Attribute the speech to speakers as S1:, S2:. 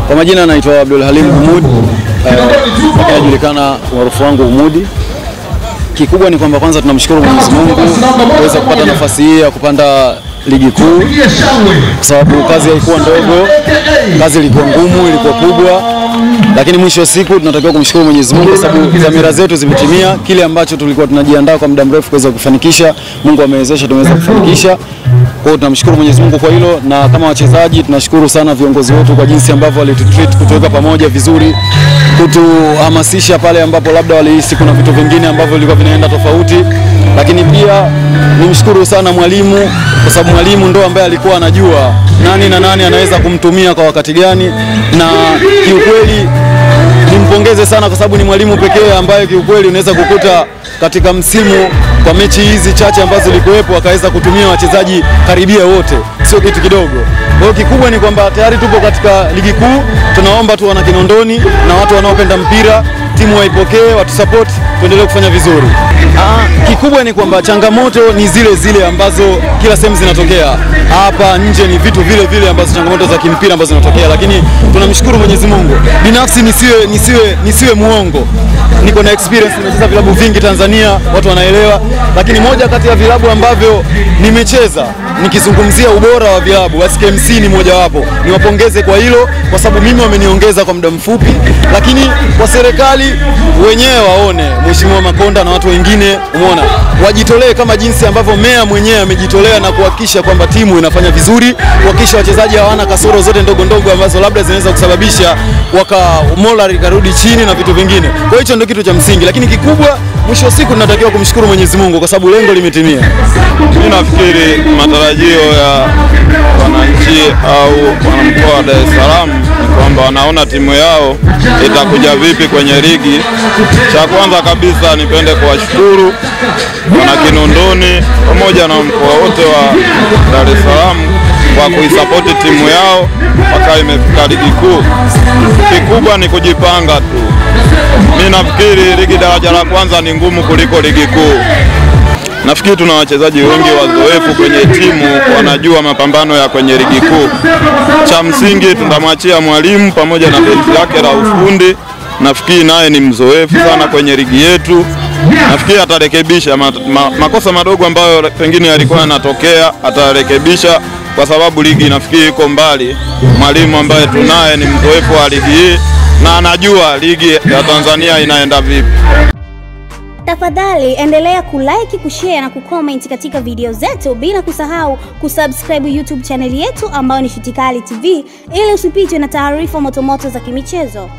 S1: Kwa majina naitwa Abdul Halim Humud, najulikana maarufu wangu Humudi. Kikubwa ni kwamba kwanza tunamshukuru Mwenyezi Mungu kuweza kupata nafasi hii ya kupanda ligi kuu, kwa sababu kazi haikuwa ndogo, kazi ilikuwa ngumu, ilikuwa kubwa, lakini mwisho wa siku tunatakiwa kumshukuru Mwenyezi Mungu kwa sababu dhamira zetu zimetimia. Kile ambacho tulikuwa tunajiandaa kwa muda mrefu kuweza kufanikisha, Mungu amewezesha, tumeweza kufanikisha. Kwa hiyo tunamshukuru Mwenyezi Mungu kwa hilo, na kama wachezaji tunashukuru sana viongozi wetu kwa jinsi ambavyo walitutreat, kutuweka pamoja vizuri, kutuhamasisha pale ambapo labda walihisi kuna vitu vingine ambavyo vilikuwa vinaenda tofauti. Lakini pia nimshukuru sana mwalimu, kwa sababu mwalimu ndo ambaye alikuwa anajua nani na nani anaweza kumtumia kwa wakati gani, na kiukweli nimpongeze sana kwa sababu ni mwalimu pekee ambaye kiukweli unaweza kukuta katika msimu kwa mechi hizi chache ambazo zilikuwepo akaweza kutumia wachezaji karibia wote, sio kitu kidogo. Kwa hiyo kikubwa ni kwamba tayari tupo katika ligi kuu, tunaomba tu wana Kinondoni na watu wanaopenda mpira timu waipokee, watusupport, tuendelee kufanya vizuri. Kikubwa ni kwamba changamoto ni zile zile ambazo kila sehemu zinatokea. Hapa nje ni vitu vile vile ambazo changamoto za kimpira ambazo zinatokea, lakini tunamshukuru Mwenyezi Mungu. Binafsi nisiwe muongo, niko na experience, nimecheza vilabu vingi Tanzania, watu wanaelewa, lakini moja kati ya vilabu ambavyo nimecheza, nikizungumzia ubora wa vilabu, basi KMC ni moja wapo. Niwapongeze kwa hilo kwa sababu mimi wameniongeza kwa muda mfupi, lakini kwa serikali wenyewe waone, Mheshimiwa Makonda na watu wengine, umeona, wajitolee kama jinsi ambavyo meya mwenyewe amejitolea na kuhakikisha kwamba timu inafanya vizuri, kuhakikisha wachezaji hawana kasoro zote ndogo ndogo ambazo labda zinaweza kusababisha waka morale ikarudi chini na vitu vingine. Kwa hicho ndio kitu cha msingi, lakini kikubwa mwisho wa siku tunatakiwa kumshukuru Mwenyezi Mungu kwa sababu lengo limetimia.
S2: Mimi nafikiri matarajio ya wananchi au wanamkoa wa Dar es Salaam ni kwamba wanaona timu yao itakuja vipi kwenye ligi. Cha kwanza kabisa nipende kuwashukuru wana Kinondoni pamoja na mkoa wote wa Dar es Salaam kwa kuisapoti timu yao mpaka imefika ligi kuu. Kikubwa ni kujipanga tu. Mimi nafikiri ligi daraja la kwanza ni ngumu kuliko ligi kuu. Nafikiri tuna wachezaji wengi wazoefu kwenye timu, wanajua mapambano ya kwenye ligi kuu. Cha msingi tutamwachia mwalimu pamoja na benchi lake la ufundi. Nafikiri naye ni mzoefu sana kwenye ligi yetu. Nafikiri atarekebisha makosa madogo ambayo pengine yalikuwa yanatokea, atarekebisha kwa sababu ligi nafikiri iko mbali. Mwalimu ambaye tunaye ni mzoefu wa ligi hii na anajua ligi ya Tanzania inaenda vipi.
S3: Tafadhali endelea kulike, kushare na kucomment katika video zetu, bila kusahau kusubscribe YouTube channel yetu ambayo ni Shuti Kali TV ili usipitwe na taarifa motomoto za kimichezo.